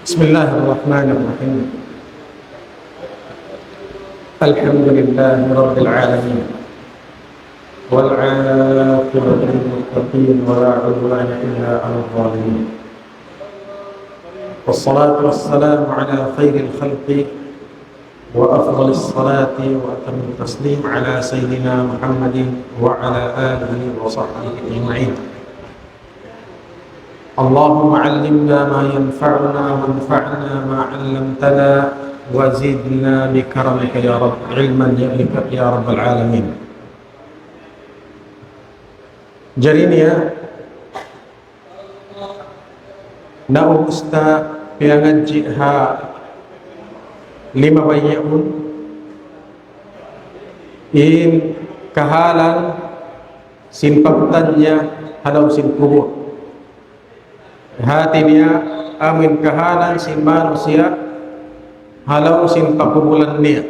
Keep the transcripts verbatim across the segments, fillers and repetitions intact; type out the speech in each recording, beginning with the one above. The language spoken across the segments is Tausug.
بسم الله الرحمن الرحيم. الحمد لله رب العالمين. والعاقبة للمتقين ولا عدوان إلا على الظالمين. والصلاة والسلام على خير الخلق وأفضل الصلاة وأتم التسليم على سيدنا محمد وعلى آله وصحبه أجمعين. اللهم علمنا ما ينفعنا وانفعنا ما علمتنا وزدنا بكرمك يا رب علما يا رب العالمين. Jari niya, naubus ta piyangadji' ha lima bayaun in kahalan sin pagtanya ha lawm sin kubul. Hati niya amun kahalan sin manusiya' ha lawm sin pakubulan niya.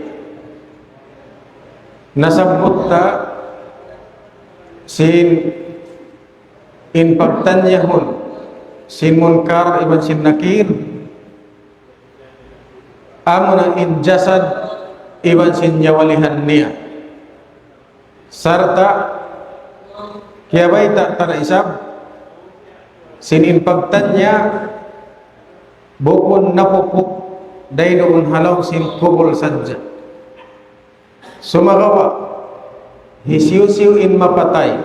Nasabbut ta sin in pagtanyahun sin Munkar iban sin Nakir, amuna in jasad iban sin nyawalihan niya. Sarta' kiyabayta' ta na isab sin in pagtanya bukun napupuk dayn duun ha lawm sin kubul sadja. Sumagawa', hisiyu-siyu in mapatay,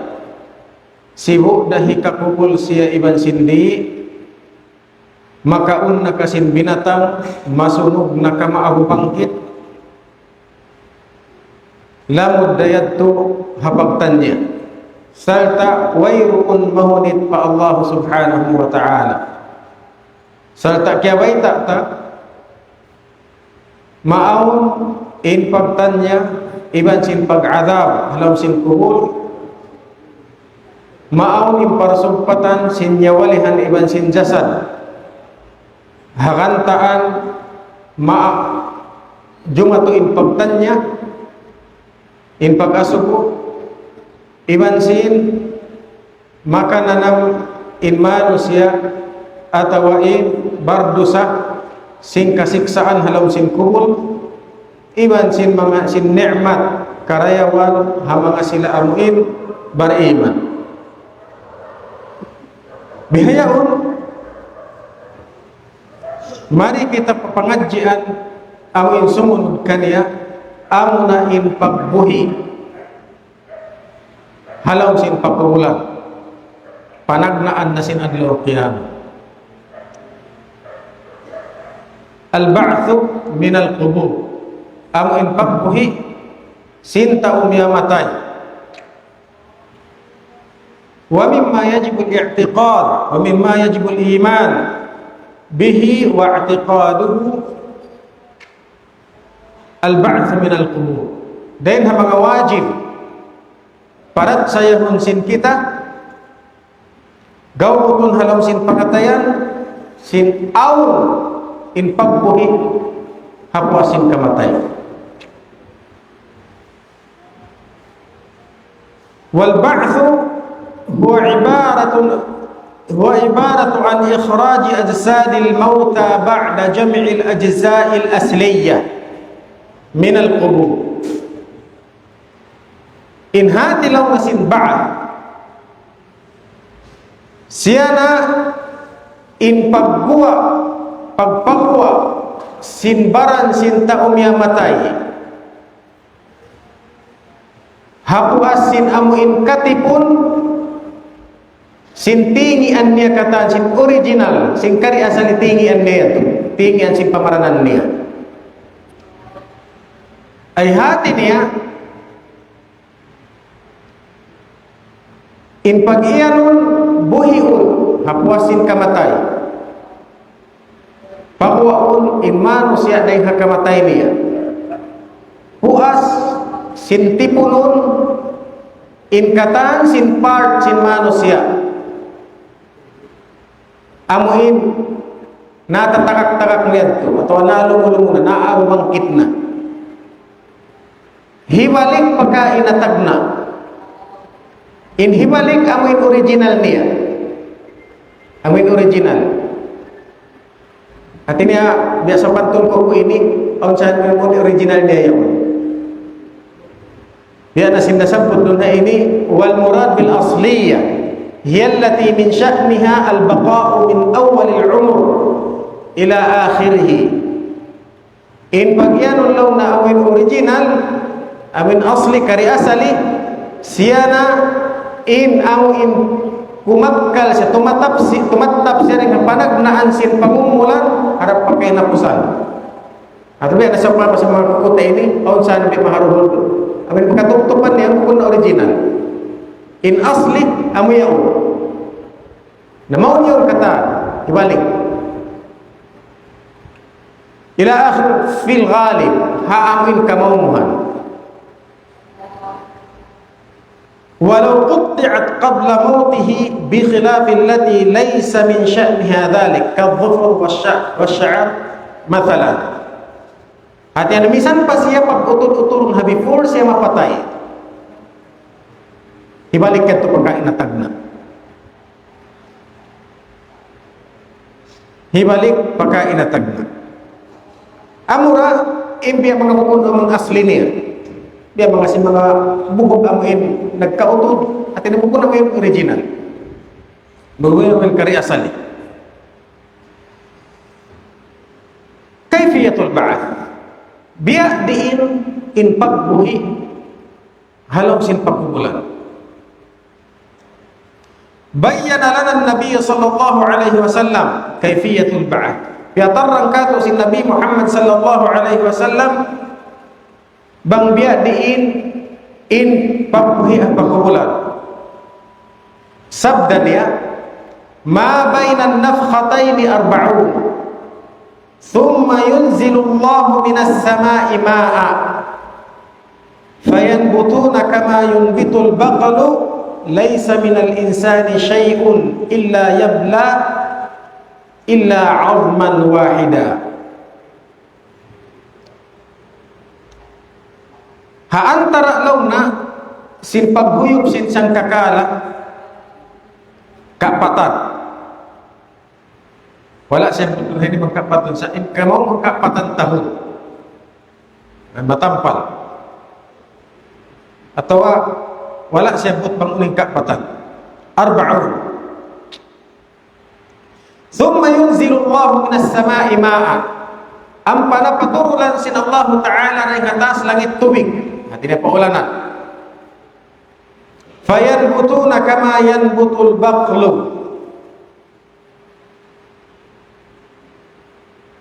sibu' da hikakubul siya iban sin di', makaun na ka sin binatang, masunug na ka maabu bangkit, lamud da yadtu ha pagtanya. Sarta' wayruun mahunit pa Allah Subhanahu wa Ta'ala. Sarta' kiyabayta' ta, maawn in pagtanya iban sin pag-adhab ha lawm sin kubul, maawn in parsumpatan sin nyawalihan iban sin jasad. Hangkan ma-, jumatu in pagtanya, in pag-asubu, iban sin makananam in manusiya' atawa in bardusa sin kasiksaan ha lawm sin kubul, iban sin manga sin ni'mat karayawan ha manga sila amu in bariman. Bihaun, mari kita papangadjian amu in sumunud kaniya, amuna in pagbuhi' ha lawm sin pakubulan, panagnaan na sin adlaw qiyamah. البعث من القبور. Amu in pagbuhi' sin tau miyamatay. ومما يجب الاعتقاد، ومما يجب الإيمان به واعتقاده البعث من القبور. Dayn ha manga wajib parachayahun sin kita, gawutun ha lawm sin pangatayan, sin awn in pagbuhi' ha puas sin kamatay. والبعث هو عبارة، هو عبارة عن إخراج أجساد الموتى بعد جمع الأجزاء الأصلية من القبور. In hati laung sin ba'th, siya na in pagguwa', pagpaguwa' sin baran sin tau miyamatay ha puas sin amu in katipun sin tingian niya katan, sin original, sin kari asal tingian niya yadtu, tingian sin pamaranan niya. Ay hati niya, in pag-iyanun buhiun ha puas sin kamatay. Paguwaun in manusiya' dayn ha kamatay niya. Puas sin tipunun in katan sin part sin manusiya'. Amu in natatagak-tagak niya yadtu, atawa nalumu-lumu na, naabangkit na. Hibalik pagka in tagna'. In hibalik amu in original niya. Amuin original. Hati niya, biya' sapantun ku ini, awn sa' amuin original niya yan. Biya' na sin nasabbut duun ha ini, والمراد بالأصلية هي التي من شأنها البقاء من أول العمر إلى آخره. In pagiyanun laung na amuin original, amuin asli, kari asali, siya na in amuin kumakkal siya, tumatap si-, tumatap siya dayn ha panagnaan sin pangumulan, harap pa kahinapusan. Atawa biya' na sa manga, sa manga kuta ini, awn sa' na biya' maharuhul. Amuin pagkatuptupan niya, amu in original. In asli, amu yaun. Na mawn yaun katan, hibalik. إلى آخر في الغالب, ha amuin kamaumuhan. ولو قطعت قبل موته بخلاف التي ليس من شأنها ذلك كالظفر والشع-، والشعر مثلا. Hati niya misan pa siya pag-utud-utudun ha before siya mapatay. Hibalik yadtu pagka inatagna'. Hibalik pagka inatagna'. Amura, in biya' manga bukun amun asli niya. Biya' manga sin manga bukun amun nagkautud, hati niya bukun amun original. Bukun amun kari asali. كيفية البعث. Biya' diin in pagbuhi' ha lawm sin pagkubulan. بين لنا النبي صلى الله عليه وسلم كيفية البعث. Piyatarrang katu' sin Nabi Muhammad sallallahu alayhi wasallam bang biya' diin in pagbuhi' ha pagkubulan. Sabda niya, ما بين النفختين أربعون ثم ينزل الله من السماء ماء فينبتون كما ينبت البقل ليس من الإنسان شيء إلا يبلى إلا عظما واحدا. Ha antara' laung na sin paghuyup sin sangkakala kapatan. Wala' siyabbut ini bang kapatan sa-, in kamaun bang kapatan tahun. Matampal. Atawa wala' siyabbut bang unu in kapatan. أربعون. ثم ينزل الله من السماء ماء. Ampa na paturunan sin Allahu Ta'ala dayn ha taas langit tubig. Hati niya paulanan. فينبتون كما ينبت البقل.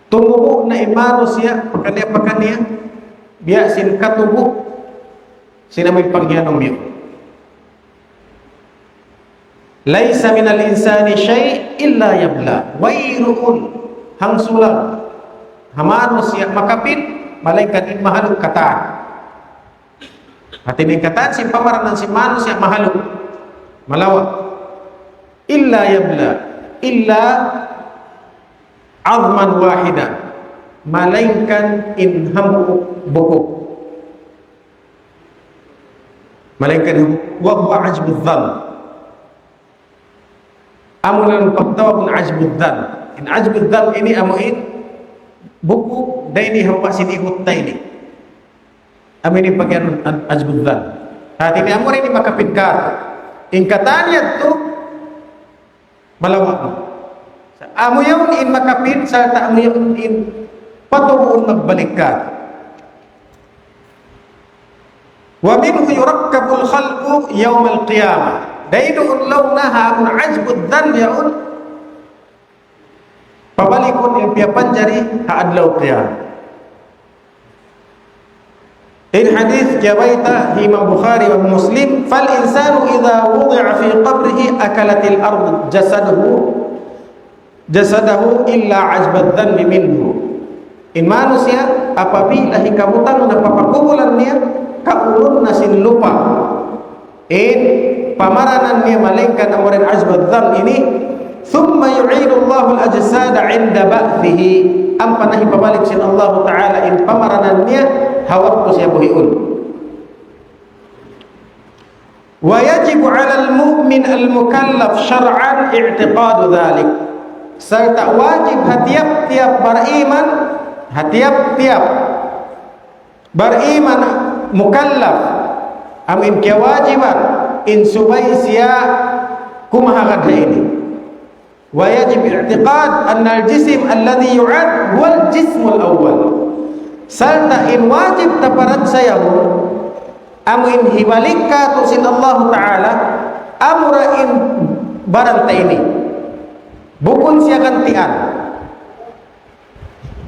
Tumubu' na in manusiya', pakaniya-pakaniya, biya' sin katubu', sin amuin panghiyanum niyu. ليس من الإنسان شيء إلا يبلى. Wayruun hangsulag ha manusiya' makapin, malaingkan in mahaluk katan. Hati niya in katan sin pamaranan sin manusiya' mahaluk, malawa'. إلا يبلى إلا عظما واحدا. Malaingkan in hambuuk bukug. Malaingkan in hambuuk. وهو عجب الذنب. Amu na in pagtawagun ajbud dhanb. In ajbud dhanb ini amu in bukug dayn di ha guwa' sin igut ta ini. Amu ini in pag'iyanun an-, ajbud dhanb. Hati niya amu ini makapin katu'. In katan yadtu malawa'. Amu yaun in makapin, sarta' amu yaun in patubuun magbalik katu'. ومنه يركب الخلق يوم القيامة. Dayn duun laung niya ha amun ajbud dhanb yaun, pabalikun in piyapanjari ha adlaw qiyamah. In hadith kiyabayta' hi Imam Bukhari wa Muslim, فالإنسان إذا وضع في قبره أكلت الأرض جسده جسده إلا عجب الذنب منه. In manusiya', apabila hikabutang na pa pakubulan niya, kaulun na sin lupa' in pamaranan niya, malaingkan amu in ajbud dhanb ini, ثم يعيد الله الأجساد عند بعثه. Ampa na hipabalik sin Allahu Ta'ala in pamaranan niya ha waktu siya buhiun. ويجب على المؤمن المكلف شرعا اعتقاد ذلك. Sarta' wajib ha tiyap-tiyap bariman, ha tiyap-tiyap bariman mukallaf, amu in kiyawajiban, in subay siya kumahagad ha ini. ويجب اعتقاد أن الجسم الذي يعاد هو الجسم الأول. Sarta' in wajib ta parachayahun, amu in hibalik kātu' sin Allahu Ta'ala, amura in baran ta ini. Bukun siya gantian.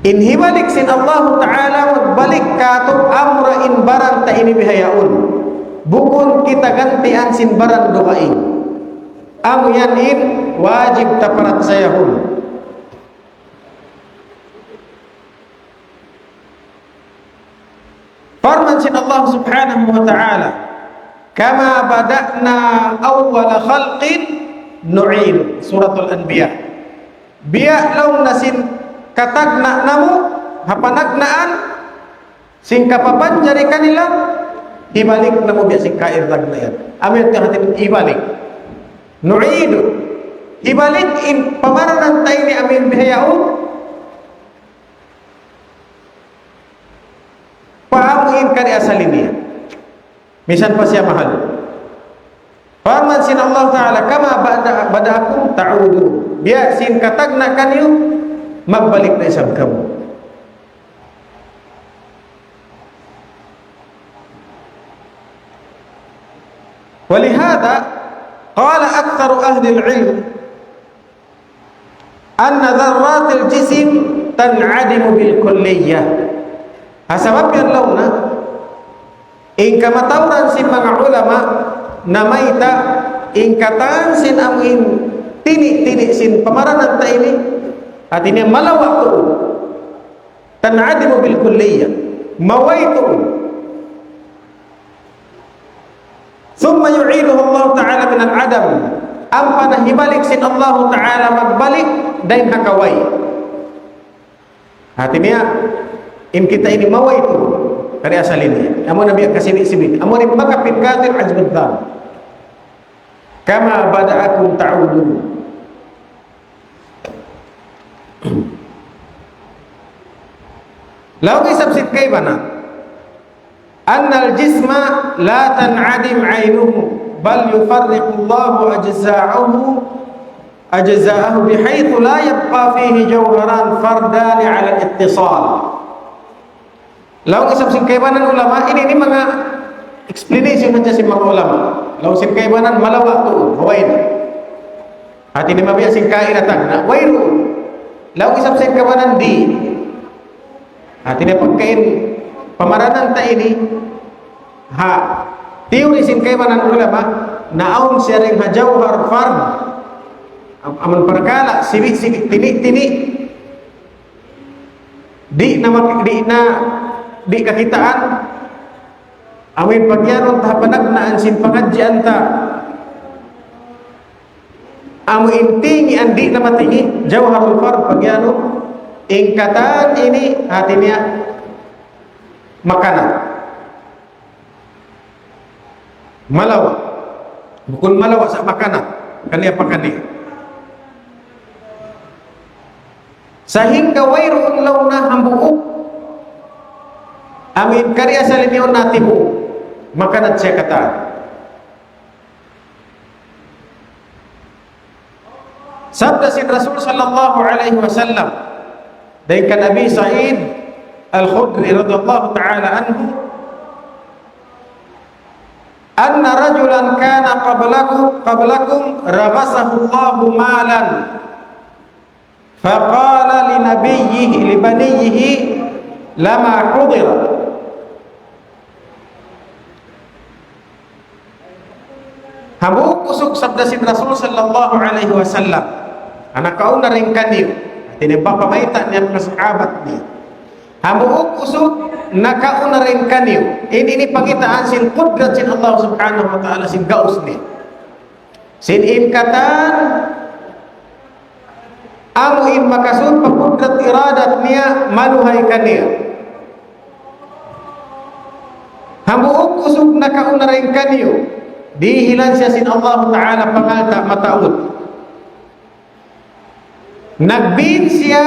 In hibalik sin Allahu Ta'ala magbalik kātu' amura in baran ta ini bihaun. Bukun kita gantian sin baran dugaing. Amu yan in wajib ta parachayahun. Parman sin Allah Subhanahu wa Ta'ala, كما بدأنا أول خلق نعيده. Suratul Anbiya. Biya' laung niya sin katagna' namu', ha panagnaan, sin kapapanjari kanila, hibalik namu' biya' sin kain tagna' yan. Amu yan hāti hibalik. نعيده. Hibalik in pamaranan ta ini amu in bihaun. Pa amu in kari asal ini. Misan pa siya mahal. Parman sin Allah Ta'ala, كما بدأ-, بدأكم تعودون. Biya' sin katagna' kaniyu, magbalik na isab kamu. ولهذا قال أكثر أهل العلم أن ذرات الجسم تنعدم بالكلية. Ha sabab yan laung niya, in kamatauran sin manga ulama namayta', in katan sin amu in tini'-tini' sin pamaranan ta ini, hāti niya malawa' tuud. تنعدم بالكلية. Maway tuud. ثم يعيده الله تعالى من العدم. Ampa na hibalik sin Allahu Ta'ala magbalik dayn ha kaway. Hāti niya, in kita ini maway tuud. Kari asal ini. Amu na biya' kasibi-sibi. Amu na makapin katil ajbud dhan. كما بدأكم تعودون. Laung isab sin kaibanan, أن الجسم لا تنعدم عينه، بل يفرق الله أجزاءه، أجزاءه بحيث لا يبقى فيه جوهران فردان على الاتصال. Laung isab sin kaibanan ulama, ini, ini manga explanation hadja sin manga ulama. Laung sin kaibanan malawa' tuud, maway na. Hāti niya mabiya' sin kain tagna', wayruun. Laung isab sin kaibanan di'. Hāti niya pagka in pamaranan ta ini, ha theory sin kaibanan ulama, naawn siya dayn ha jawhar fard. Am-, amun parkala', sibi'-sibi', tini'-tini'. Di' na mak-, di' na, di' kakitaan. Amu in pagiyanun ta ha panagnaan sin pangadjian ta. Amu in tingi' iban di' na matingi', jawharul fard pagiyanun. In katan ini hāti niya makanat. Malawa'. Bukun malawa' sa' makanat. Kaniya pa kaniya. Sahingga wayruun laung niya hambuuk. Amu in kari asal ini na tibu'. Makanat siya katan. Sabda sin Rasul sallallahu alayhi wasallam, dayn kan Abi Sa'id Al-Khudri radiyallahu ta'ala anhu, أن رجلا كان قبلكم، قبلكم رغسه الله مالا، فقال لنبيه، لبنيه، لما حضر. Hambuuk usug, sabda sin Rasul sallallahu alayhi wasallam, ha nakauna dayn kaniyu, hāti niya pa pamayta' niya manga sahabat niya. Hambuuk usug nakauna dayn kaniyu. Ini, ini pangitahan sin kudrat sin Allah Subhanahu wa Ta'ala, sin gaus niya. Sin in katan, amu in makasud pa kudrat iradat niya, manuhay kaniya. Hambuuk usug nakauna dayn kaniyu. Dihilan siya sin Allah Ta'ala pangalta' mataud. Nagbin siya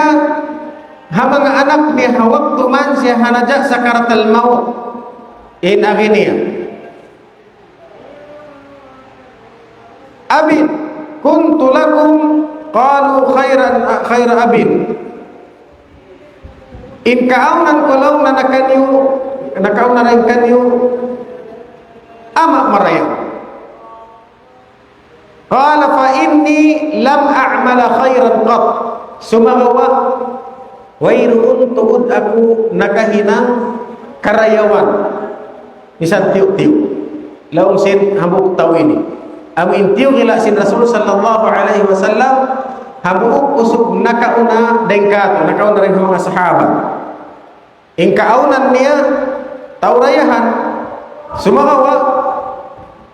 ha manga anak niya ha waktu man siya ha naja' sakaratul maut. In agi niya, أب كنت لكم قالوا خيرا خير أب. In kaawnan ku laung na kaniyu, nakauna dayn kaniyu, ama' marayaw. قال فإني لم أعمل خيرا قط. Sumagawa', wayruun tuud aku nakahinang karayawan. Misan tiyu'-tiyu'. Laung sin hambuuk tau ini. Amu in tiyughila' sin Rasul sallallahu alayhi wasallam, hambuuk usug nakauna dayn kātu', nakauna dayn ha manga sahabat. In kaawnan niya, tau dayahan. Sumagawa',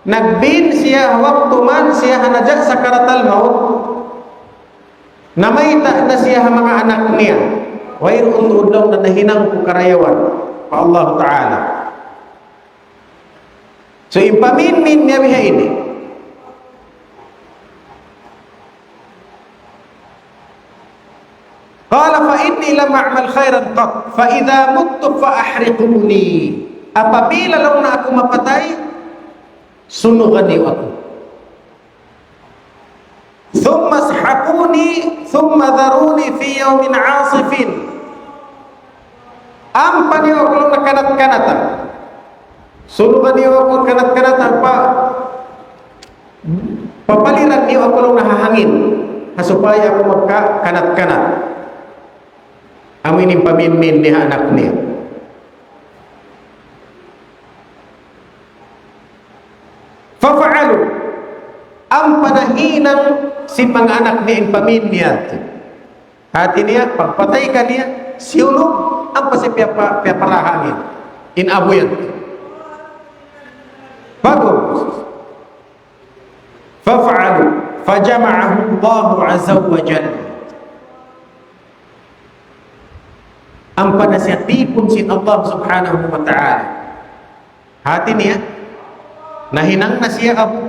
nagbin siya, waktu man siya ha naja' sakaratul maut, namayta' na siya ha manga anak niya. Wayruun tuud laung na nahinang ku karayawan pa Allah Ta'ala. So, in paminmin niya biha ini. قال فإني لم أعمل خيرا قط فإذا مت فأحرقوني. Apabila laung na aku mapatay, sunugan niyu aku. ثم اسحقوني ثم ذروني في يوم عاصف. Ampa niyu aku laung na kanat-kanatan. Sunugan niyu aku kanat-kanatan pa, papaliran niyu aku laung na ha hangin. Ha supaya aku magkakanat-kanat. Amu ini in paminmin niya ha anak niya. ففعلوا. Ampa nahinang sin manga anak niya in paminmin niya. Hati niya, pagpatay kaniya, siyulug, ampa siya piyapa-, piyapara ha hangin. In abu yan. Bagus. ففعلوا فجمعه الله عز وجل. Ampa na siya tipun sin Allah Subhanahu wa Ta'ala. Hati niya, nahinang na siya abu.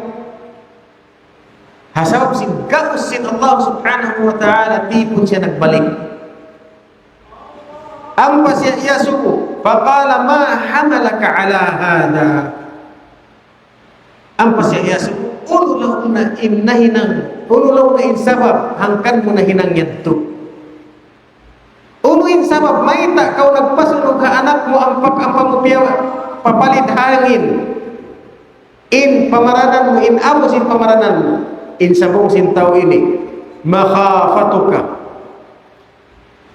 Ha sabab sin gaus sin Allah Subhanahu wa Ta'ala, tipun siya nagbalik. Ampa siya iyasubu, فقال ما حملك على هذا. Ampa siya iyasubu, unu laung na in nahinang, unu laung na in sabab, hangkan mu nahinang yadtu. Unu in sabab, mayta' kaw nagpasunug ha anak mu ampa, ampa mu piyapalit ha hangin in pamaranan mu, in abu sin pamaranan mu, in sambung sin tau ini, مخافتك.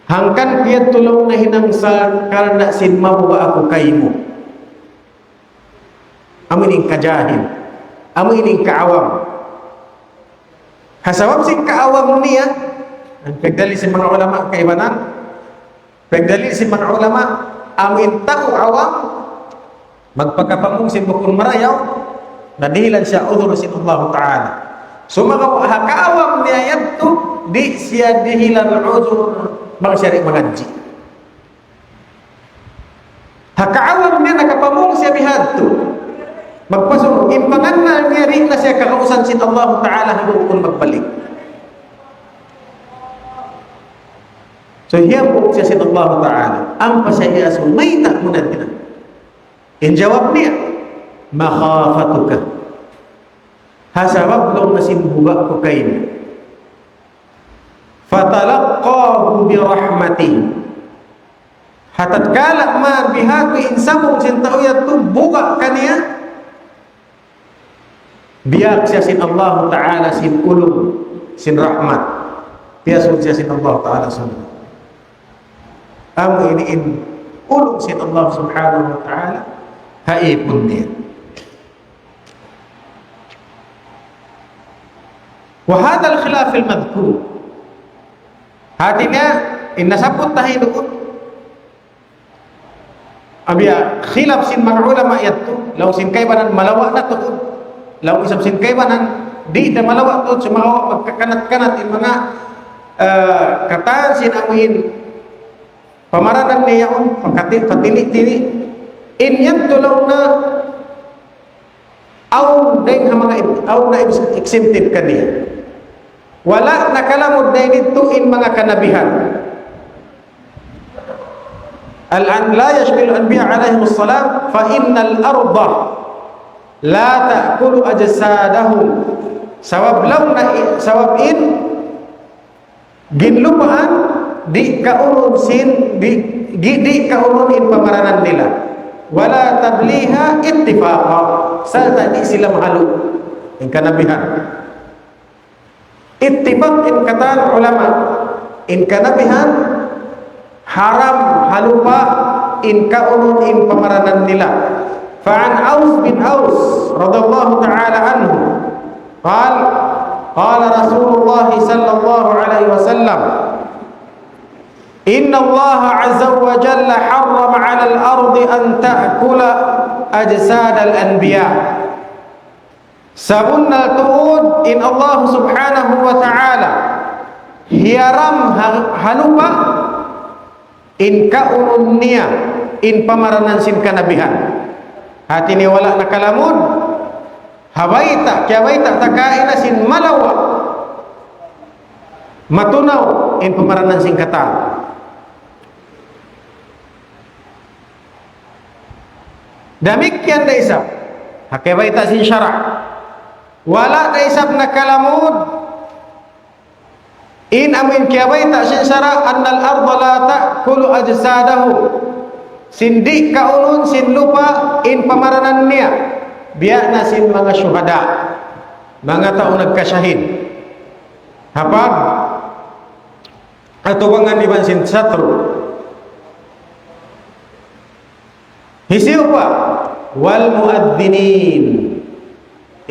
Hangkan ku yadtu laung nahinang sa karna' sin mabuga' aku kaymu. Amu ini in kajahil. Amu ini in kaawam. Ha sabab sin kaawam niya, pagdalil sin manga ulama kaibanan, pagdalil sin manga ulama, amu in tau awam, magpakapamung sin bukun marayaw, na dihilan siya udhur sin Allah Ta'ala. Sumagawa' ha kaawam niya yadtu, di' siya dihilan udhur, bang siya di' mangadji'. Ha kaawam niya nakapamung siya bihadtu. Magpasunu', in pangannal niya di' na siya kagausan sin Allah Ta'ala ha bukun magbalik. So, hiyambuuk siya sin Allah Ta'ala. Ampa siya iyasubu, mayta' mu na tina. In jawab niya, مخافتك. Ha sabab laung na sin buga' ku kaymu. فتلقاه برحمته. Ha tatkala man bihadtu in sambung sin tau yadtu buga' kaniya, biya' siya sin Allah Ta'ala sin ulung, sin rahmat. Biya' siya sin Allah Ta'ala sin. Amu ini in ulung sin Allah Subhanahu wa Ta'ala ha ipun niya. وهذا الخلاف المذكور. Hati niya, in nasabbut ta ha ini, amu biya' khilaf sin manga ulama yadtu, laung sin kaibanan malawa' na tuud. Laung isab sin kaibanan, di' da malawa' tuud, sumagawa' magkakanat-kanat in manga, eh, katan sin amu in pamaranan niya yaun, pakati-, patini-tini. In yadtu laung na Awn dayn ha manga, awn na ex-, exempted kaniya. Wala' nakalamud dayn didtu in manga kanabihan. الآن لا يشمل الأنبياء عليهم السلام، فإن الأرض لا تأكل أجسادهم. Sabab laung na, sabab in ginlupaan, di' kaunun sin, di', di', di' kaunun in pamaranan nila. ولا تبليها اتفاقا. Sarta' di' sila mahalu'. In kanabihan. Ittifaq in katan ulama. In kanabihan, haram ha lupa' in kaunun in pamaranan nila. فعن أوس بن أوس رضي الله تعالى عنه قال: قال رسول الله صلى الله عليه وسلم: إن الله عز وجل حرم على الأرض أن تأكل أجساد الأنبياء. Sabunnal tuud in Allah Subhanahu wa Ta'ala hiyaram ha, ha lupa' in kaunun niya in pamaranan sin kanabihan. Hati niya wala' nakalamud, ha bayta', kiyabayta' ta kaina sin malawa', matunaw in pamaranan sin katan. Damikkiyan da isab ha kiyabayta' sin sara'. Wala' da isab nakalamud in amu in kiyabayta' sin sara', أن الأرض لا تأكل أجسادهم. Sin di' kaunun sin lupa' in pamaranan niya. Biya' na sin manga shuhada, manga tau nagkashahid ha pag-atubangan iban sin satru'. Hisiyu pa? والمؤذنين.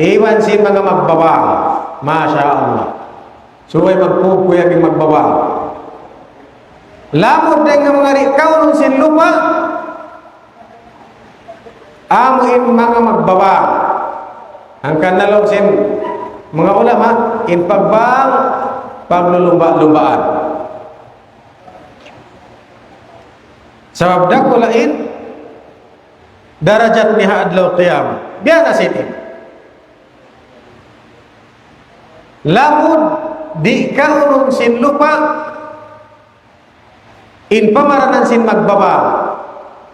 Iban sin manga magbabang. Masha Allah. Subay magkukuyag in magbabang. Lamud dayn ha manga di' kaunun sin lupa', amu in manga magbabang. Hangkan na laung sin manga ulama, in pagbang, paglulumba-lumbaan. Sabab dakula' in darajat niya ha adlaw qiyamah. Biya' na sin ini. Lamud di' kaunun sin lupa' in pamaranan sin magbabang.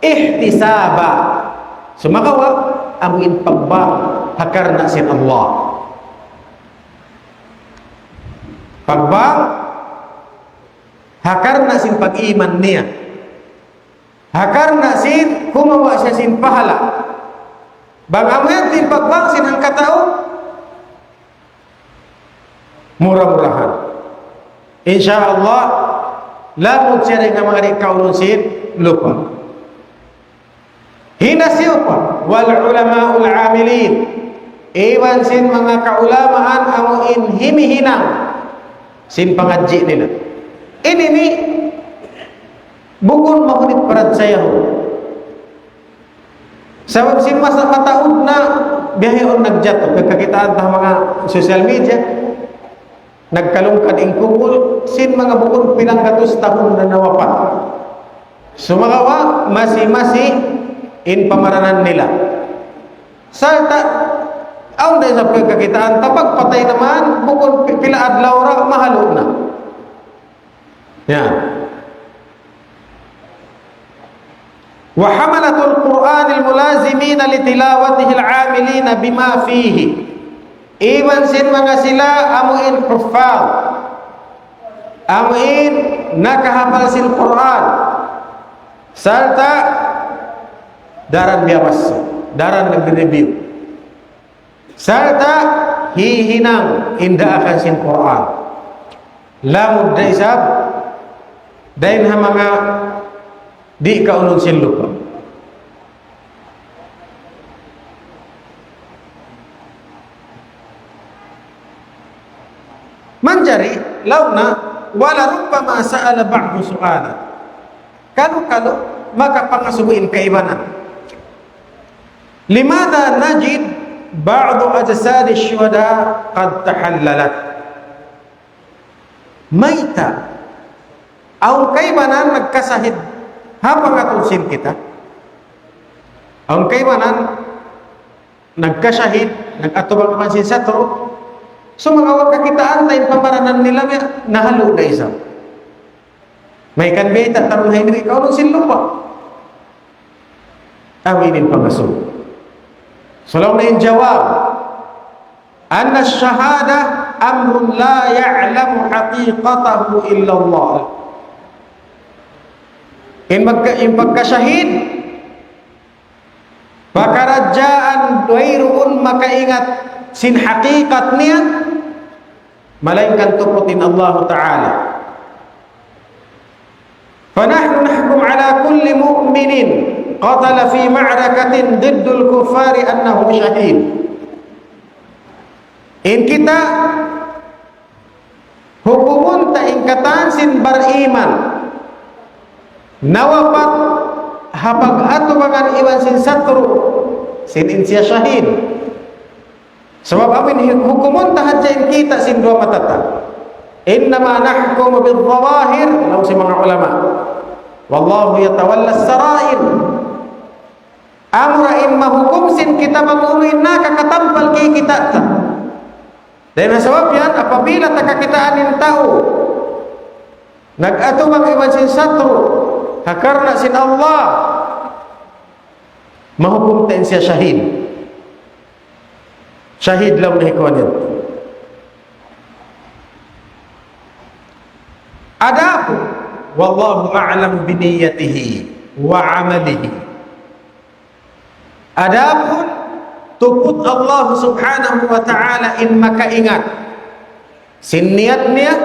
Ihtisaba. Sumagawa', amu in pagbang ha karna' sin Allah. Pagbang ha karna' sin pag-iman niya. Ha karna' sin kumawa' siya sin pahala'. Bang amu yan in pagbang sin hangkatau, mura-murahan, insya Allah, lamud siya dayn ha manga di' kaunun sin lupa'. Hinasiyu pa, والعلماء العاملين. Iban sin manga kaulamaan amu in himihinang sin pangadji' nila. Ini ini bukun mahunit parachayahun. Sabab sin masa mataud na biya' yaun nagjatu, kakitaan ta ha manga social media, nagkalungkad in kubul sin manga bukun pilang gatus tahun na nawapat. Sumagawa', masi-masi in pamaranan nila. Sarta', awn da isab kakitaan ta, pagpatay naman, bukun pi-, pila adlaw ra, mahalu' na. Yan. وحملة القرآن الملازمين لتلاوته العاملين بما فيه. Iban sin manga sila amu in huffaz, amu in nakahapal sin Qur'an, sarta' daran biyabassa, daran nagre-review. Sarta' hihinang in daakan sin Qur'an. Lamud da isab dayn ha manga di' kaunun sin lupa'. Manjari, laung na, ولربما سأل بعض سؤالا. Kalu-kalu, makapangasubu in kaibanan. لماذا نجد بعض أجساد الشهداء قد تحللت؟ Mayta', awn kaibanan nagkasahid ha pangatud sin kita? Awn kaibanan nagkashahid, nag-atubang iban sin satru', sumagawa' kakitaan ta in pamaranan nila, nahalu' da isab. Mayan biya' ta tarung hayni kaunun sin lupa'. Amu ini in pangasubu. Sa' laung niya in jawab, أن الشهادة أمر لا يعلم حقيقته إلا الله. In magka-, in pagkashahid, pakaradjaan wayruun makaingat sin hakikat niya, malaingkan tuput in Allah Ta'ala. فنحن نحكم على كل مؤمن قتل في معركة ضد الكفار أنه شهيد. In kita, hukumun ta in katan sin bariman nawapat ha pag-atubangan iban sin satru', sin in siya shahid. Sabab amu in hukumun ta hadja in kita' sin duwa mata ta. إنما نحكم بالظواهر, laung sin manga ulama. والله يتولى السرائر. Amura in mahukum sin kita bang unu in nakakatampal kikita' ta. Dayn ha sabab yan, apabila ta kakitaan in tau nag-atubang iban sin satru', ha karna' sin Allah, mahukum ta in siya shahid. Shahid laung niya kuwan yan. Adapun, والله أعلم بنيته وعمله. Adapun tuput Allah Subhanahu wa Ta'ala in makaingat sin niyat niya,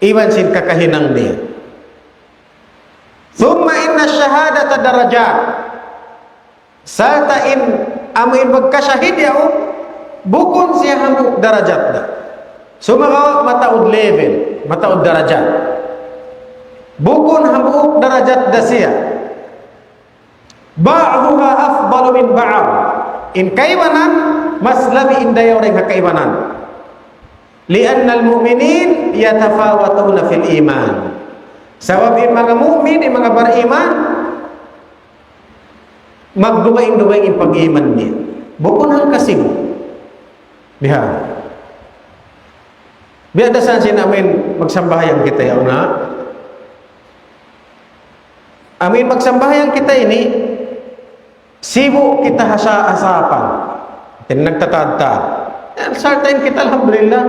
iban sin kakahinang niya. ثم إن الشهادة درجات. Sarta' in amu in magkashahid yaun, bukun siya hambuuk darajat da. Sumagawa' mataud level, mataud darajat. Bukun hambuuk darajat da siya. بعضها أفضل من بعض. In kaibanan, mas labi in dayaw dayn ha kaibanan. لأن المؤمنين يتفاوتون في الإيمان. Sabab in manga mu'min, in manga bariman, magdugaing-dugaing in pag-iman niya. Bukun hangka sibu'. Biha. Biya' da isab sin amin magsambahayang kita yaun na. Amin magsambahayang kita ini, sibu' kita ha sa-, ha sapan. Tin nagtatadta. Sarta' in kita, alhamdulillah.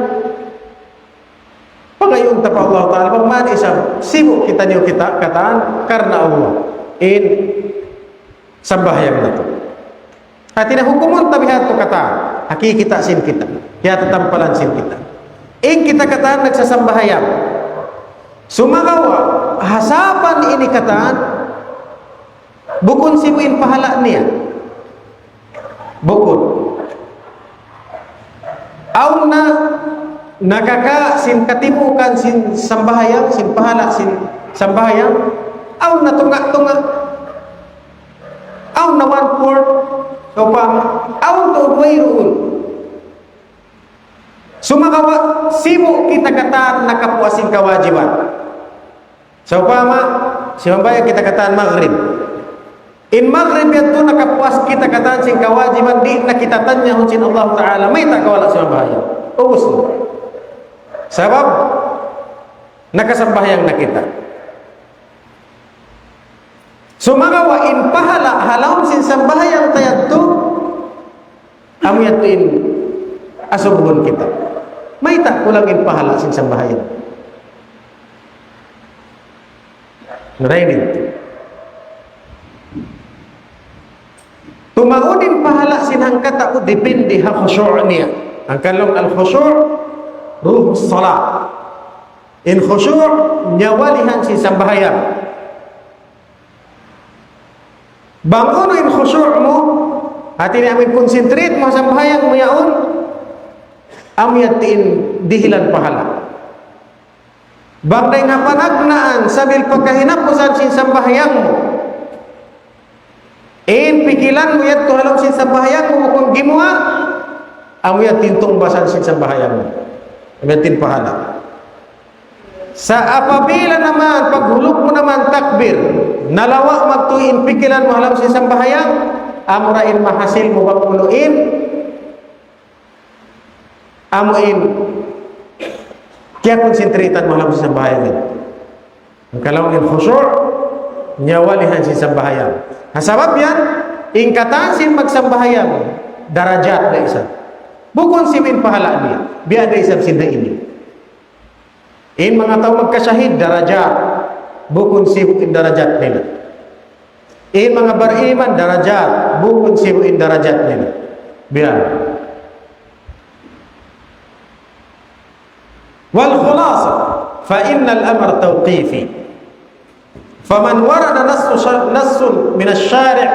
Pangayuun ta pa Allah Ta'ala, pag mani isab, sibu' kitaniyu kita katan, karna' Allah. In sambahayang natu'. Hati niya hukumun ta biha' tu katan, ha kikita' sin kita, kiyatatampalan sin kita. In kita katan nagsasambahayang. Sumagawa', ha sapan ini katan, bukun sibu' in pahala' niya. Bukun. Awn na nakaka-, sin katimukan sin sambahayang, sin pahala' sin sambahayang. Awn na tunga'-tunga'. Awn na one-fourth. Sawpama, awn tuud wayruun. Sumagawa', sibu' kita katan nakapuas sin kawajiban. Sawpama, simambahayang kita katan magrib. In magrib yadtu nakapuas kita katan sin kawajiban, di' na kita tanyahun sin Allah Ta'ala, mayta' kaw wala' simambahayang. Ubus na. Sabab, nakasambahayang na kita. Sumagawa' in pahala' ha lawm sin sambahayang ta yadtu, amu yadtu in asubuhun kita. Mayta' kulang in pahala' sin sambahayang. Narainin. Tumaud in pahala' sin hangkatau dipindi ha khushu' niya. Hangkan laung al-khushu' ruhus salah. In khushu' nyawalihan sin sambahayang. Bang unu in khushu' mu, hati niya amin concentrate mu ha sambahayang mu yaun, amu yadtu in dihilan pahala'. Bang dayn ha panagnaan sambil pagkahinapusan sin sambahayang mu, in pikilan mu yadtu ha lawm sin sambahayang mu bukun gimuwa', amu yadtu in tungbasan sin sambahayang mu. Amu yadtu in pahala'. Sa' apabila naman, paghulug mu naman takbir, nalawa' magtuy in pikilan mu ha lawm sin sambahayang, amura in mahasil mu bang unu in, amu in kiyakonsentratan mu ha lawm sin sambahayang. Hangkan laung in khushu', nyawalihan sin sambahayang. Ha sabab yan, in katan sin magsambahayang, darajat da isab. Bukun sibu' in pahala' niya, biya' da isab sin ini. In manga tau magkashahid, darajat, bukun sibu' in darajat nila. In manga bariman, darajat, bukun sibu' in darajat nila. Biya'. والخلاصة، فإن الأمر توقيفي، فمن ورد نص شر-، نص من الشارع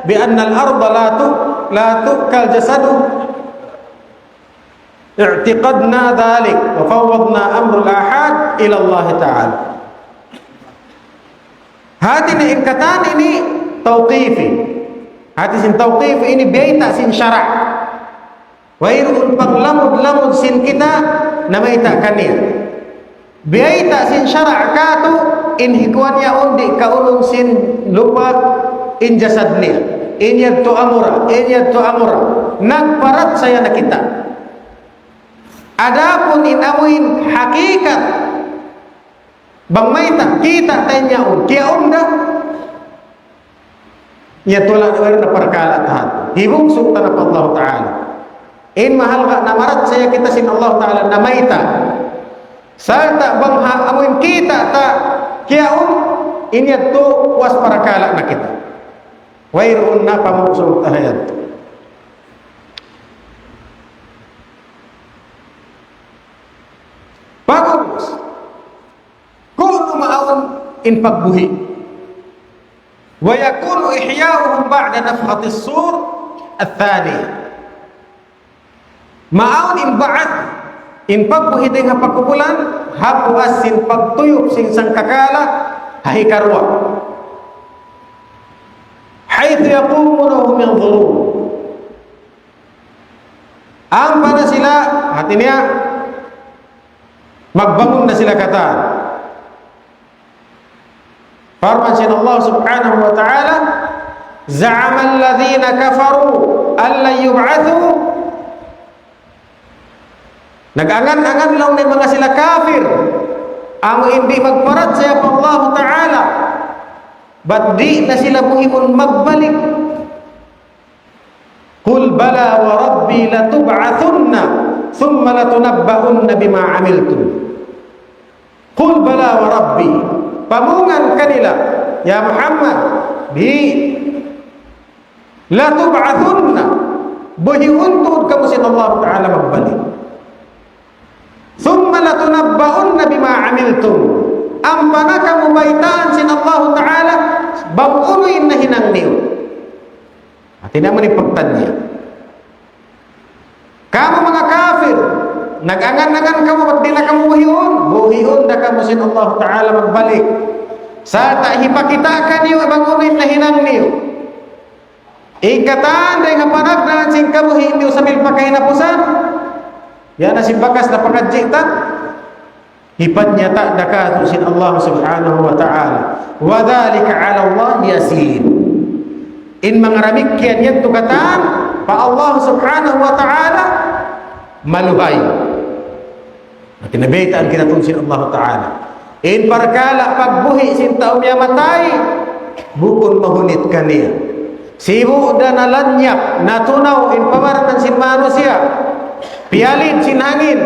بأن الأرض لا ت-، لا تؤكل جسده، اعتقدنا ذلك وفوضنا أمر الآحاد إلى الله تعالى. Hati niya in katan ini tawqifi. Hati sin tawqif ini biyayta' sin sara'. Wayruun panglamud-lamud sin kita namayta' kaniya. Biyayta' sin sara' katu' in hikuan yaun di' kaunun sin lupa in jasad niya. In yadtu amura, in yadtu amura. Nagparachaya na kita. Adapun in amuin hakikat, bang mayta', kita' ta in yaun, kiyaun da. Yadtu laung niya parkala' ta. Hibugsu' ta na pa Allah Ta'ala. In mahalga' namarachaya kita sin Allah Ta'ala namayta'. Sarta' bang ha, amuin kita' ta kiyaun, in yadtu puas parkala' na kita. Wayruun na pamugsu' ta ha yadtu. Pag'ubus, kunu' maawn in pagbuhi'. ويكون إحياؤهم بعد نفخة الصور الثانية. Maawn in ba'ath, in pagbuhi' dayn ha pagkubulan, ha puas sin pagtuyup sin sangkakala, ha hikaruwa. حيث يقومون وهم ينظرون. Ampa na sila, hati niya, magbangun na sila katan. Parman sin Allah Subhanahu wa Ta'ala, زعم الذين كفروا أن لن يبعثوا. Nag-angan-angan laung niya manga sila kafir, amu in di' magparachaya pa Allah Ta'ala, bat di' na sila buhiun magbalik. قل بلى وربي لتبعثن ثم لتنبؤن بما عملتم. قل بلى وربي. Pamungan kanila, ya Muhammad, di'. لتبعثن. Buhiun tuud kamu sin Allah Ta'ala magbalik. ثم لتنبؤن بما عملتم. Ampa na kamu baytaan sin Allah Ta'ala, bang unu in nahinang niyu. Hati niya amu in pagtanya. Kamu manga kafir, nag-angan-angan kamu, bat di' na kamu buhiun, buhiun da kamu sin Allah Ta'ala magbalik. Sarta' hipakita' kaniyu, bang unu in nahinang niyu. In katan dayn ha panagnaan sin kabuhi' niyu sambil pa kahinapusan. Yan na sin bakas na pangadji' ta. Hipanyata' da katu' sin Allah Subhanahu wa Ta'ala. وذلك على الله يسير. In manga damikkiyan yadtu katan, pa Allah Subhanahu wa Ta'ala, maluhay. Hati niya baytaan kita tuud sin Allah Ta'ala. In parkala' pagbuhi' sin tau miyatay, bukun mahunit kaniya. Sibu' da nalanyap, natunaw in pamaranan sin manusiya'. Piyalid sin hangin,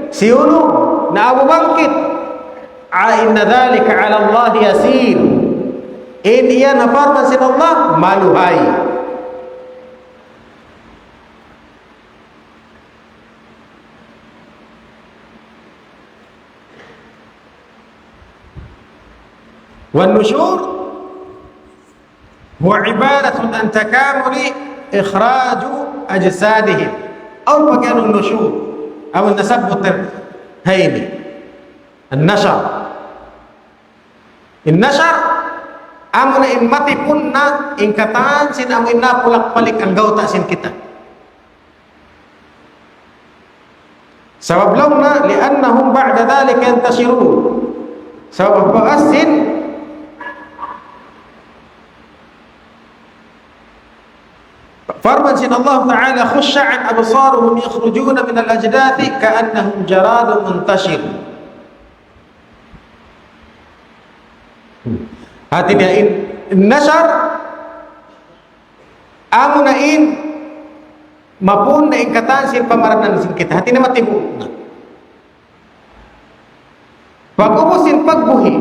siyunug, naabubangkit. إن ذلك على الله يسير. In yan ha parman sin Allah, maluhay. والنشور هو عبارة عن تكامل إخراج أجسادهم. Awn pag'iyanun nushur. Awn nasabbut ha ini. An-nashar. In nashar, amu na in matipun na, in katan sin amu in napulak-palik anggawta' sin kita. Sabab laung niya, لأنهم بعد ذلك ينتشرون. Sabab pag'ubus sin, Parman sin Allah Ta'ala, خشعا أبصارهم يخرجون من الأجداث كأنهم جراد منتشر. Hati niya in nashar, amuna in mapun na in katan sin pamaranan sin kita. Hati niya matibu' na. Pag'ubus sin pagbuhi'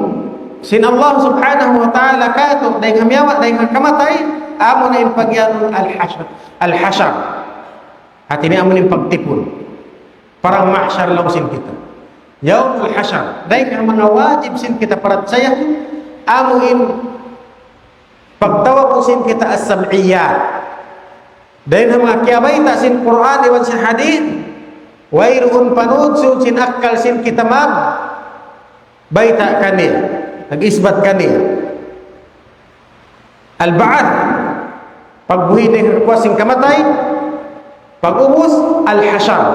sin Allah Subhanahu wa Ta'ala kātu', dayn ha miyawat, dayn ha kamatay, amuna in pagiyanun al-hashar. Al-hashar. Hati niya amuna in pagtipun. Parang mahshar laung sin kita. Yawmul hashar. Dayn ha manga wajib sin kita parachaya, amu in pagtawagun sin kita as-sam'iyat. Dayn ha manga kiyabayta' sin Qur'an iban sin hadith, wayruun panudsun sin akkal sin kita magbayta' kaniya, mag-isbat kaniya. Al-ba'ath, pagbuhi' dayn ha kamatay, pag'ubus, al-hashar.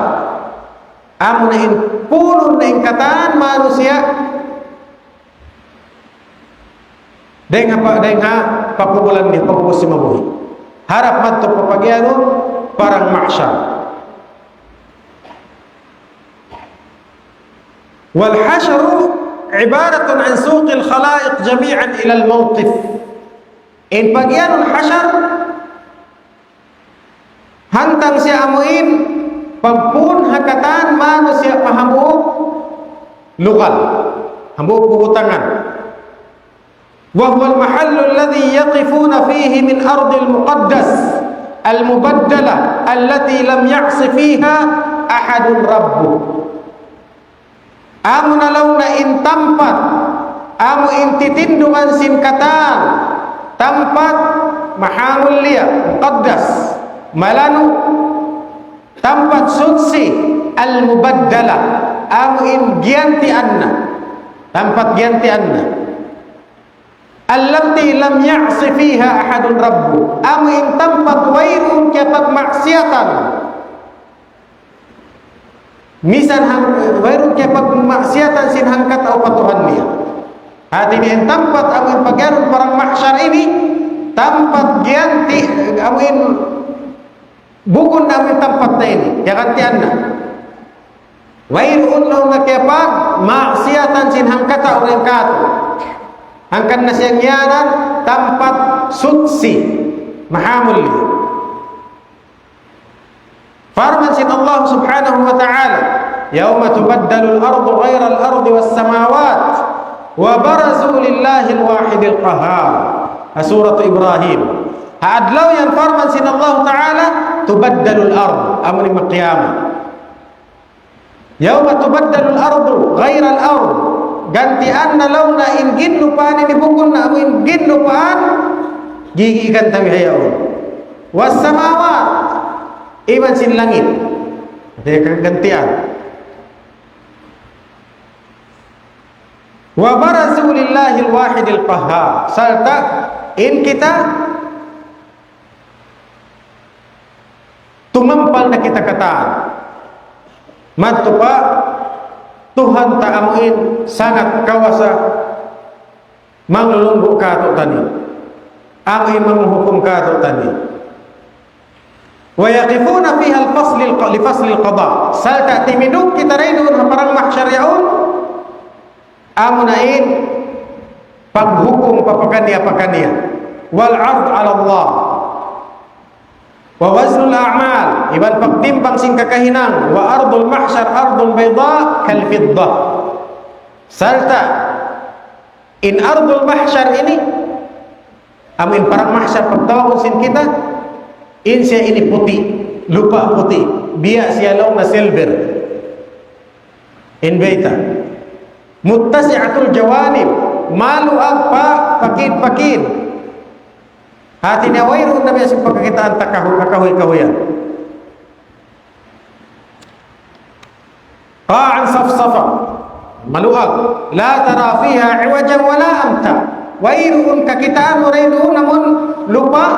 Amuna in punun na in katan manusiya', dayn ha pa-, dayn ha pakubulan niya, pag'ubus sin mabuhi'. Harap madtu pa pagiyanun, parang mahshar. والحشر عبارة عن سوق الخلائق جميعا إلى الموقف. In pagiyanun hashar, hantang siya amu in pagpun ha katan manusiya' pa hambuuk lugal, hambuuk bubutangan. وهو المحل الذي يقفون فيه من أرض المقدس المبدلة التي لم يعص فيها أحد ربه. Amuna laung niya in tampat, amu in titindungan sin katan, tampat mahamulliya, muqaddas, malanu', tampat suchi, al-mubaddala, amu in giyantian na, tampat giyantian na. التي لم يعص فيها أحد ربه. Amu in tampat wayruun kiyapagmaksiyatan. Misan hang-, wayruun kiyapagmaksiyatan sin hangkatau pa Tuhan niya. Hati niya in tampat amu in pagiyanun parang mahshar ini, tampat giyanti, amu in bukun na amu in tampat na ini, giyantian na. Wayruun laung niya kiyapagmaksiyatan sin hangkatau dayn kātu'. Hangkan na siya ngiyanan tampat suchi, mahamulliya. Parman sin Allah Subhanahu wa Ta'ala, يوم تبدل الأرض غير الأرض والسماوات وبرزوا لله الواحد القهار. Ha Surat Ibrahim. Ha adlaw yan parman sin Allah Ta'ala, تبدل الأرض. Amu in maqiyama. يوم تبدل الأرض غير الأرض. Gantian na laung niya in ginlupaan ini bukun na amu in ginlupaan gigikan ta bihaun. والسماوات. Iban sin langit. Hati niya gantian. وبرزوا لله الواحد القهار. Sarta' in kita tumampal na kita katan. Madtu pa Tuhan ta amu in sangat kawasa manglulunggu' kātu'niyu. Amu in manghukum kātu'niyu. ويقفون فيها الفصل الق-، لفصل القضاء. Sarta' timindug kita dayn duun ha parang mahshar yaun. Amuna in paghukum pa pakaniya-pakaniya. والعرض على الله. ووزن الأعمال. Iban pagtimbang sin kakahinang. وأرض المحشر أرض بيضاء كالفضة. Sarta' in ardul mahshar ini, amu in parang mahshar pagtawagun sin kita, in siya ini puti', lupa' puti', biya' siya laung niya silver. In bayta'. متسعة الجوانب, maluag pa pakid-pakid. Hati niya wayruun na biya' sin pagkakitaan ta kahu-, kahuy-kahuyan. قاعا صفصفا. Maluag. لا ترى فيها عوجا ولا أمتا. Wayruun kakitaan mu dayn duun amun lupa',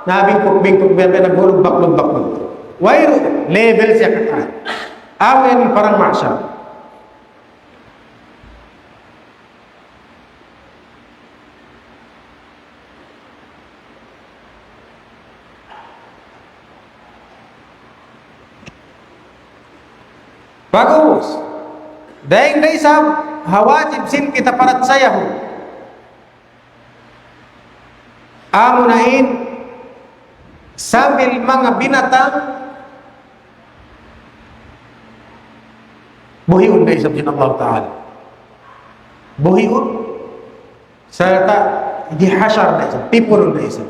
na bingkuk-bingkuk, biya' nagbulugbak-lugbak. Wayruun, level siya katan. Amu in parang mahshar. Pag'ubus, dayn da isab ha wajib sin kita parachayahun. Amuna in sambil manga binatang, buhiun da isab sin Allah Ta'ala. Buhiun, sarta' hihashar da isab, tipunun da isab.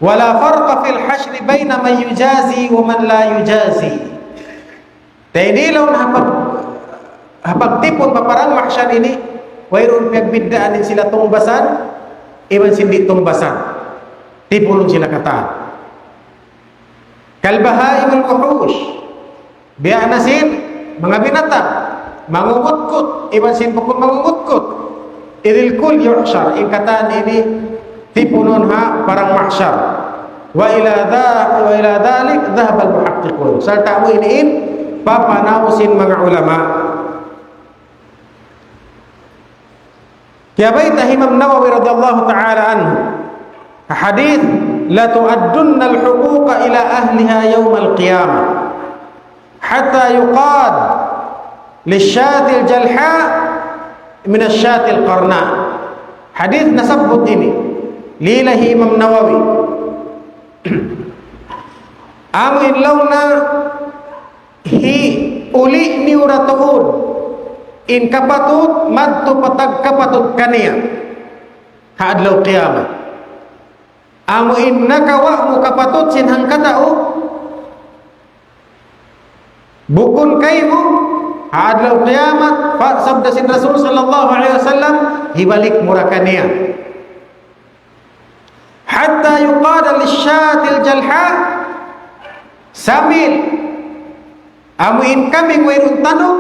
ولا فرق في الحشر بين من يجازي ومن لا يجازي. Dayn ha laung ha pag-, ha pagtipun pa parang mahshar ini, wayruun piyagbiddaan in sila tungbasan, iban sin di' tungbasan. Tipunun sila katan. كالبهائم الوحوش. Biya' na sin manga binatang mangungutkut, iban sin bukun mangungutkut. إذ الكل يحشر, in katan ini tipunun ha parang mahshar. وإلى ذا-، وإلى ذلك ذهب المحققون. Sarta' amu ini in papanaw sin manga ulama. Kiyabayta' hi Imam Nawawi radiyallahu ta'ala anhu, hadith, لتؤدن الحقوق إلى أهلها يوم القيامة حتى يقاد للشاة الجلحاء من الشاة القرناء. Hadith nasabbut ini, lila hi Imam Nawawi. Amu in laung niya, hiuli' niyu ra tuud in kapatut madtu pa tagkapatut kaniya ha adlaw qiyamat. Amu in nakawa' mu kapatut sin hangkatau, bukun kaymu, ha adlaw qiyamat, pa-, sabda sin Rasul sallallahu alayhi wasallam, hibalik mu ra kaniya. حتى يقاد للشاة الجلحاء, sambil amu in kambing wayruun tanuk,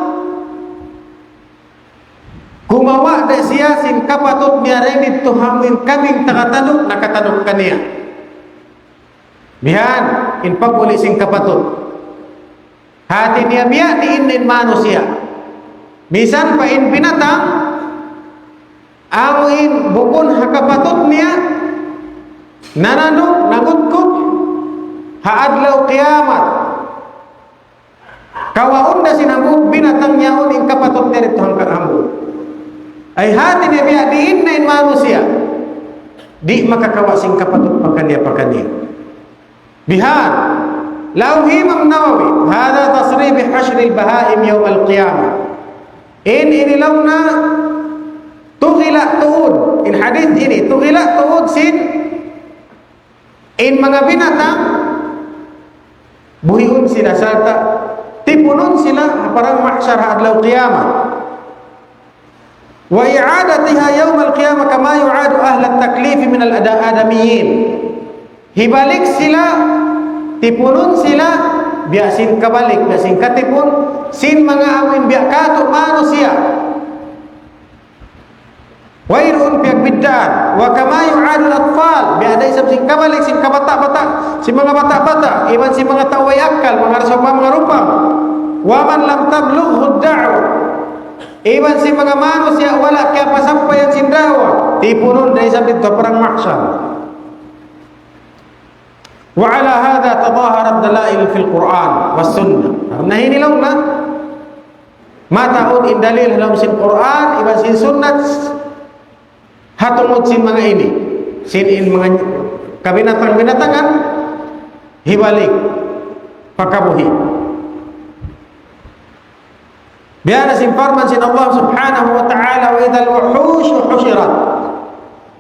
kumawa' da siya sin kapatut niya dayn didtu ha amu in kambing taga tanuk, nakatanuk kaniya. Bihan in paguli' sin kapatut. Hati niya biya' diin in manusiya'. Misan pa in binatang, amu in bukun ha kapatut niya, nananuk, nangutkut, ha adlaw qiyamat, kawaun da sin hambuuk binatang yaun in kapatut niya didtu hangka-, hambuuk. Ay hati niya biya' diin na in manusiya', di' makakawa' sin kapatut pakaniya-pakaniya. Bihan, laung hi Imam Nawawi, هذا تصريح بحشر البهائم يوم القيامة. In ini laung niya, tugila' tuud. In hadith ini, tugila' tuud sin in manga binatang, buhiun sila sarta' tipunun sila ha parang mahshar ha adlaw qiyamat. وإعادتها يوم القيامة كما يعاد أهل التكليف من الآدميين. Hibalik sila, tipunun sila, biya' sin kabalik, biya' sin katipun, sin manga amu in biya' katu' manusiya'. Wayruun piyagbiddaan. وكما يعاد الأطفال, biya' da isab sin kabalik sin kabata'-bata', sin manga bata'-bata', iban sin manga tau way akkal, manga rasul pa manga rupang. ومن لم تبلغه الدعوة. Iban sin manga manusiya' wala' kiyapasampayan sin da'wa, tipunun da isab didtu ha parang mahshar. وعلى هذا تظاهرت دلائل في القرآن والسنة. Karna' ini laung niya, mataud in dalil ha lawm sin Qur'an, iban sin sunnat, ha tungud sin manga ini. Sin in manga kabinatang-binatangan, hibalik pa kabuhi'. Biya' na sin parman sin Allah subhanahu wa ta'ala, وإذا الوحوش حشرت.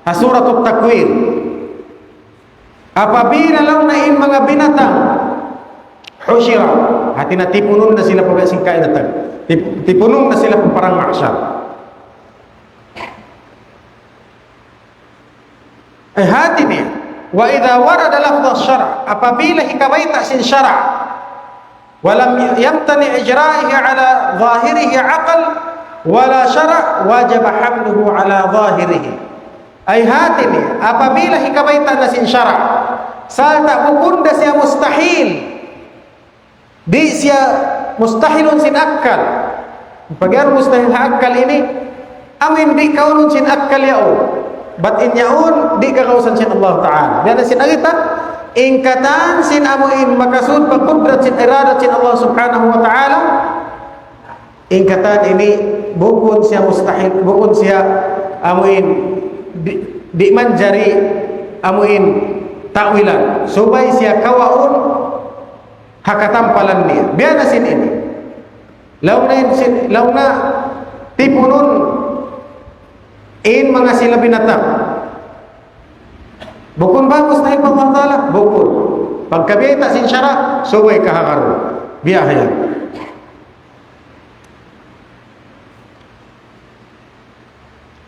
Ha Suratul Takwir. Apabila laung niya in manga binatang, حشرت, hati niya tipunun na sila pa sin kainatan. Tip-, tipunun na sila pa parang mahshar. Ay hati niya, وإذا ورد لفظ الشرع, apabila hikabayta' sin sara', ولم يمتنع إجراؤه على ظاهره عقل ولا شرع وجب حمله على ظاهره. Ay hati niya, apabila hikabayta' na sin sara', sarta' bukun da siya mustahil, di' siya mustahilun sin akkal. Pag-iyan mustahil ha akkal ini, amu in di' kaunun sin akkal yaun. Bat in yaun, di' kakausan sin Allah Ta'ala. Biya' na sin agitan, In katan sin amu in makasud pa kudrat sin iradat sin Allah Subhanahu wa Ta'ala, in katan ini bukun siya mustahil, bukun siya amu in di', di' manjari amu in ta'wilan. Subay siya kawaun ha katampalan niya. Biya' na sin ini. Laung na in sin, laung na tipunun in manga sila binatang. Bukun ba mustahil pa Allah Ta'ala? Bukun. Pagka biyayta' sin sara', subay kahagaru. Biya' yan.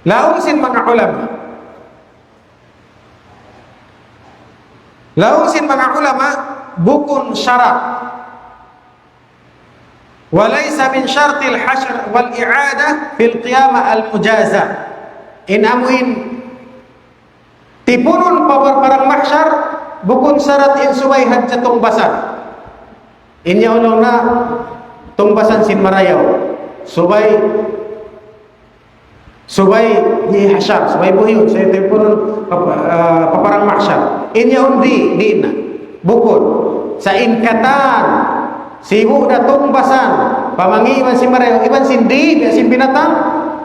Laung sin manga ulama. Laung sin manga ulama, bukun sara'. وليس من شرط الحشر والإعادة في القيامة المجازاة. In amu in tipunun pa par-, parang mahsyar, bukun sarat in subay hadja tungbasan. In yaun na tungbasan sin marayaw. Subay, subay hihashar, subay buhiun, subay tipunun pa, ah, pa parang mahsyar. In yaun di', di' na. Bukun. Sa' in katan, sibu' da tungbasan, pa mangi' iban sin marayaw, iban sin di', biya' sin binatang,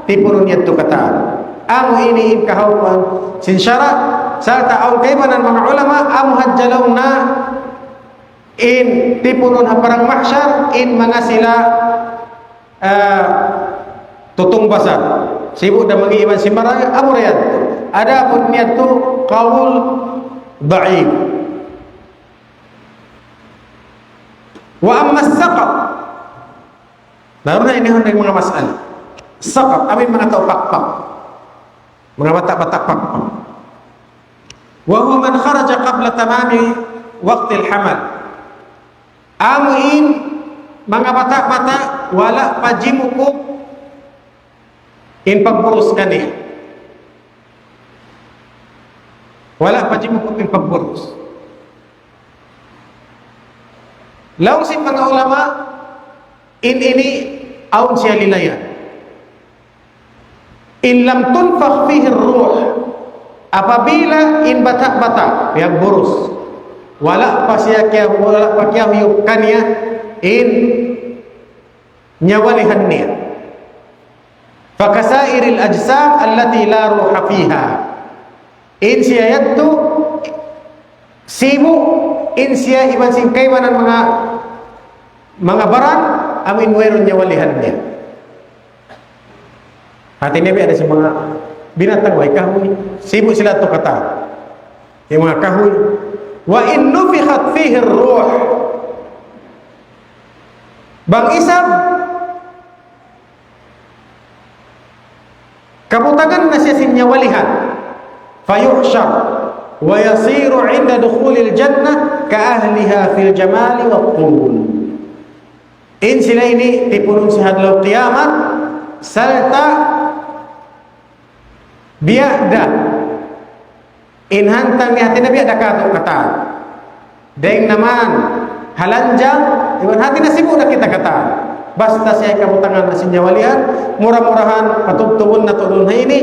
tipunun yadtu katan. Amu ini in kahawpan sin sara', sarta' awn kaibanan manga ulama, amu hadja laung na in tipunun ha parang mahsyar, in manga sila, ah, tutungbasan. Sibu' da mangi' iban sin marayaw, amu ra yadtu. Adapun yadtu, qawl da'if. وأما السقط. Laung na ini hundang manga mas'ala. Saqat, amu in manga tau pakpak. Manga bata'-bata' pakpak. وهو من خرج قبل تمام وقت الحمل. Amu in manga bata'-bata' wala' pa jimukup in pagburus kaniya. Wala' pa jimukup in pagburus. Laung sin manga ulama, in ini awn siya lilayan. إن لم تنفخ فيه الروح, apabila in bata'-bata' piyagburus, wala' pa siya kiya-, wala' pa kiyahuyup kaniya in nyawalihan niya. فكسائر الأجسام التي لا روح فيها. In siya yadtu, sibu', in siya iban sin kaibanan manga, manga baran, amu in wayruun nyawalihan niya. Hati niya biya' da sin manga binatang way kahuy. Sibu' sila tu katan. In manga kahuy. وإن نفخت فيه الروح. Bang isab kabutangan na siya sin nyawalihan. فيحشر ويصير عند دخول الجنة كأهلها في الجمال والطول. In sila ini tipunun sin adlaw kiyamat, sarta' biya' da in hantang niya hati niya biya' da katu' katan. Dayng naman, ha lanjang, iban hati niya sibu' da kita katan. Basta siya kabutangan na sin nyawalihan, mura-murahan, patubtubun natu' duun ha ini,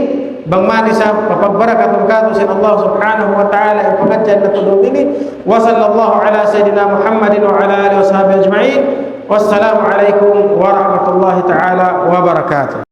bang man isab, papagbarakatun katu' sin Allah Subhanahu wa Ta'ala, in pangadjian natu' duun ini. وصلى الله على سيدنا محمد وعلى آله وصحبه أجمعين. والسلام عليكم ورحمة الله تعالى وبركاته.